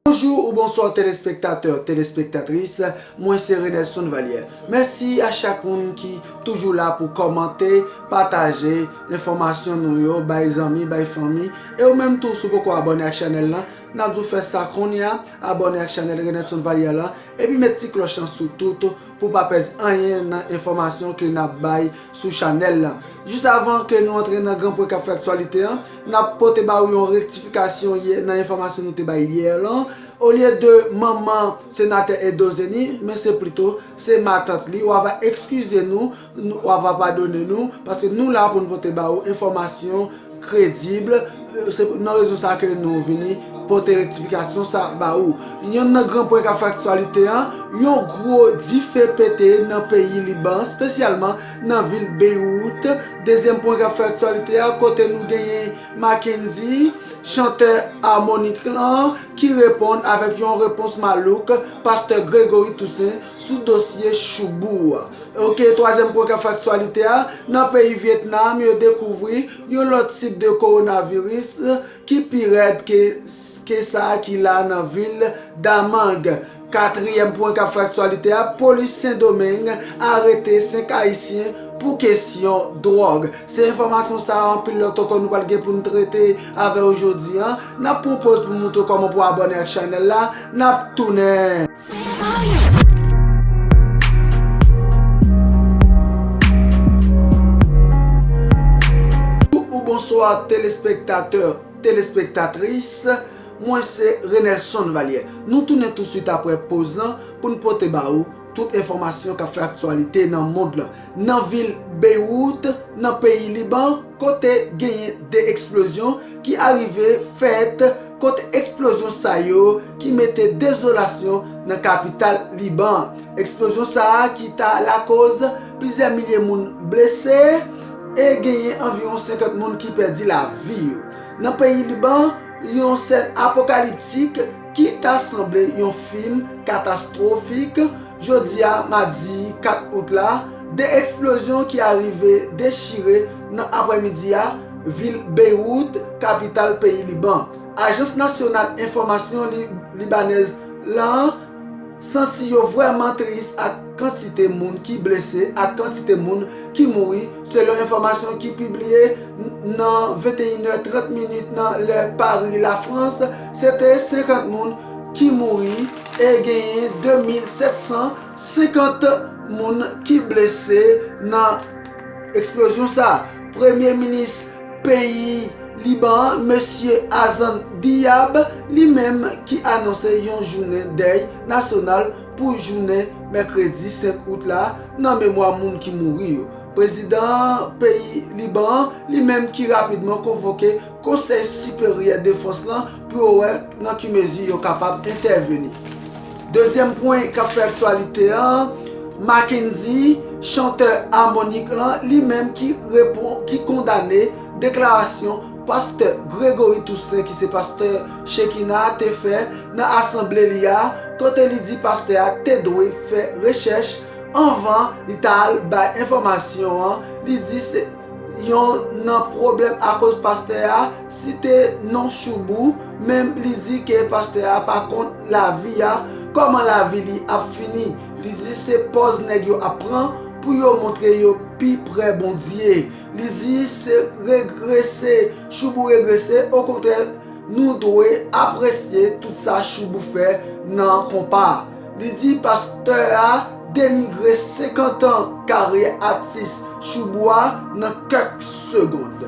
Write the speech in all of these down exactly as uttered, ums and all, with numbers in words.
Bonjou ou bonswa telespektatè, telespektatris, mwen se Renelson Valière. Mèsi a chak moun ki toujou la pou kòmante, pataje enfòmasyon nou yo, bay zanmi, bay fanmi. E ou menm tou, si w poko abòne ak chanèl lan, n ap di w fè sa kounye a, abòne ak chanèl Renelson Valière lan, epi met ti klòch lan sou tout pou pa pèdi anyen nan enfòmasyon ke n ap bay sou chanèl lan. Jis avan ke nou antre nan gran pwen k ap fè aktyalite an, n ap pote ba ou yon rektifikasyon yè nan enfòmasyon nou te bay yè lan. Olye de manman senatè Edo Zeni, men se plito se matant li. W ava ekskize nou, w ava padone nou, paske nou la pou n pote ba ou enfòmasyon kredib. Se nan rezon sa ke nou vini pote rektifikasyon sa ba ou. Yonn nan gran pwen k ap fè aktyalite an, yon gwo dife pete nan peyi Liban, espesyalman nan vil Beywout. Dezyèm pwen k ap fè aktyalite a, kote nou genyen Mackendy, chantè Harmonik lan, ki reponn avèk yon repons malouk pastè Gregory Toussaint sou dosye Choubou a. Oke, twazyèm pwen k ap fè aktyalite a, nan peyi Vyetnam, yo dekouvri yon lòt tip de kowonaviris ki pi rèd ke, ke sa ki la nan vil Damang. Katriyèm pwen k ap fè aktyalite a, polis Sendomeng arete senk Ayisyen pou kesyon dwòg. Se enfòmasyon sa a, anpil lòt ankò nou pral gen pou n trete avè w jodi an. N ap pran poz pou montre w kòman pou abòne ak chanèl la. N ap tounen. Ou bonswa telespektatè, telespektatris, mwen se Renelson Valière. Nou tounen touswit apre poz lan pou n pote ba ou tout enfòmasyon k ap fè aktyalite nan mond lan. Nan vil Beywout, nan peyi Liban, kote genyen de eksplozyon ki arive fèt, kote eksplozyon sa yo ki mete dezolasyon nan kapital Liban. Eksplozyon sa a ki ta lakoz plizyè milye moun blese e genyen anviwon senkant moun ki pèdi lavi yo. Nan peyi Liban, yon sèn apokaliptik ki ta sanble yon fim katastwofik. Jodi a, madi kat out la, de eksplozyon ki arive dechire nan aprèmidi a, vil Beywout, kapital peyi Liban. Ajans Nasyonal Enfòmasyon Li-, Libanèz lan santi yo vrèman tris ak kantite moun ki blese ak kantite moun ki mouri, selon enfòmasyon ki pibliye n-, nan venteyen è trant minit nan lè Pari, Lafrans. Se te senkant moun ki mouri e genyen de mil sèt san senkant moun ki blese nan eksplozyon sa a. Premye minis peyi Liban an, mesye Hazan Diab, li menm ki anonse yon jounen dèy nasyonal pou jounen mèkredi senk out la nan memwa moun ki mouri yo. Prezidan peyi Liban an, li menm ki rapidman konvoke Konsèy Siperyè Defans lan pou yo wè nan ki mezi yo kapab entèveni. Dezyèm pwen k ap fè aktyalite an, Mackendy, chantè Harmonik lan, li menm ki repon-, ki kondane deklarasyon pastè Gregory Toussaint, ki se pastè Shekinah, te fè nan asanble li a, kote li di pastè a te dwe fè rechèch anvan li ta al bay enfòmasyon an. Li di se yon nan pwoblèm akoz pastè a site non Choubou, men li di ke pastè a pa konn lavi a, kòman lavi li ap fini. Li di se pòz nèg yo ap pran pou yo montre yo pi pre Bondye. Li di se regrese, Choubou regrese, okontrè, nou dwe apresye tout sa Choubou fè nan konpa a. Li di pastè a denigre senkant an karyè atis Choubou a nan kèk segond.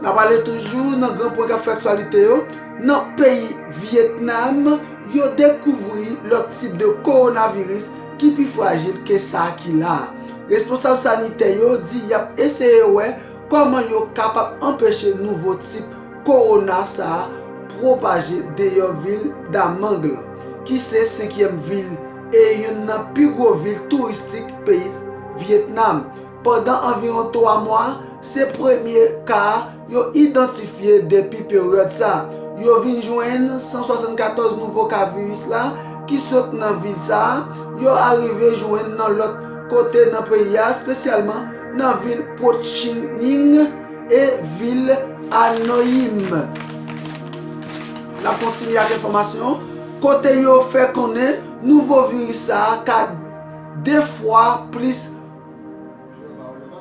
N ap ale toujou nan gran pwen k ap fè aktyalite yo. Nan peyi Vyetnam, yo dekouvri lòt tip de kowonaviris ki pi frajil ke sa ki la a. Responsab sanitè yo di y ap eseye wè kòman yo kapab anpeche nouvo tip kowona sa a pwopaje deyò vil Damang lan, ki se senkyèm vil e youn nan pi gwo vil touristik peyi Vyetnam. Pandan anviwon twa mwa, se premye ka a yo idantifye depi peryòd sa a. Yo vin jwenn san swasannkatòz nouvo ka viris la ki sot nan vil sa a. Yo arive jwenn nan lòt kote nan peyi a, espesyalman nan vil Ho Chi Minh e vil Hanoi. N ap kontinye ak enfòmasyon. kote yo fè konnen nouvo viris sa a ka de fwa plis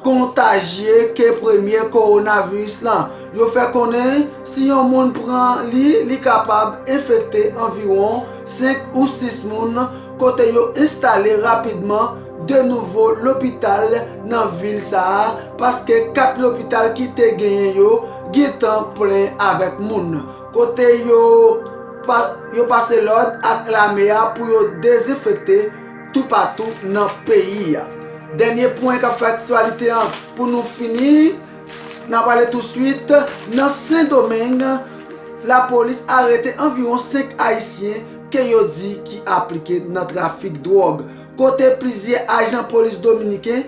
kontajye ke premye kowonaviris lan. Yo fè konnen si yon moun pran li, li kapab enfekte anviwon senk ou sis moun, kote yo enstale rapidman de nouvo lopital nan vil sa a, paske kat lopital ki te genyen yo gentan plen avèk moun. Kote yo pa, yo pase lòd ak lame a pou yo dezenfekte toupatou nan peyi a. Dènye pwen k ap fè aktyalite an pou nou fini, n a prale touswit nan Sendomeng. Lapolis arete anviwon senk Ayisyen ke yo di ki aplike nan trafik dwòg, kote plizyè ajan polis dominiken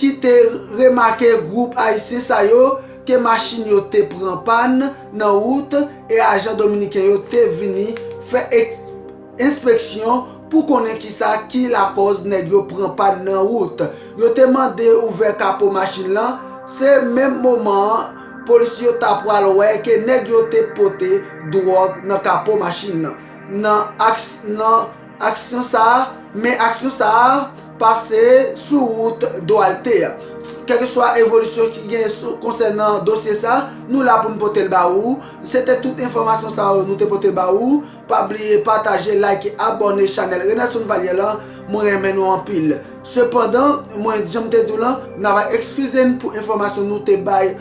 ki te remake gwoup Ayisyen sa yo ke machin yo te pran pàn nan wout, e ajan dominiken yo te vini fè eks-, enspeksyon pou konnen kisa ki lakòz nèg yo pran pàn nan wout. Yo te mande ouvè kapo machin lan, se menm moman an polis yo ta pral wè ke nèg yo te pote dwòg nan kapo machin nan. Nan aks-, nan aksyon sa a, men aksyon sa a pase sou wout Dwalte a. Kèlkeswa evolisyon ki gen sou, konsènan dosye sa a, nou la pou n pote l ba ou. Se te tout enfòmasyon sa yo nou te pote ba ou. Pa bliye pataje, like, abòne chanèl Renelson Valière lan. Mwen renmen nou anpil. Sepandan, mwen, jan m te di w lan, n ava ekskize n pou enfòmasyon nou te bay.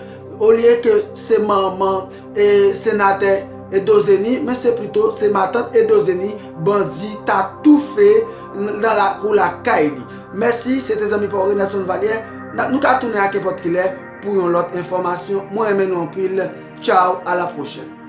Olye ke se manman e senatè Edozeni, men se plito se matant Edozeni, bandi ta toufe nan lakou lakay li. Mèsi, se te zanmi pa w Renelson Valière. N a, nou ka tounen ak enpòt ki lè pou yon lòt enfòmasyon. Mwen renmen nou anpil. Tchaw, a la pwochèn.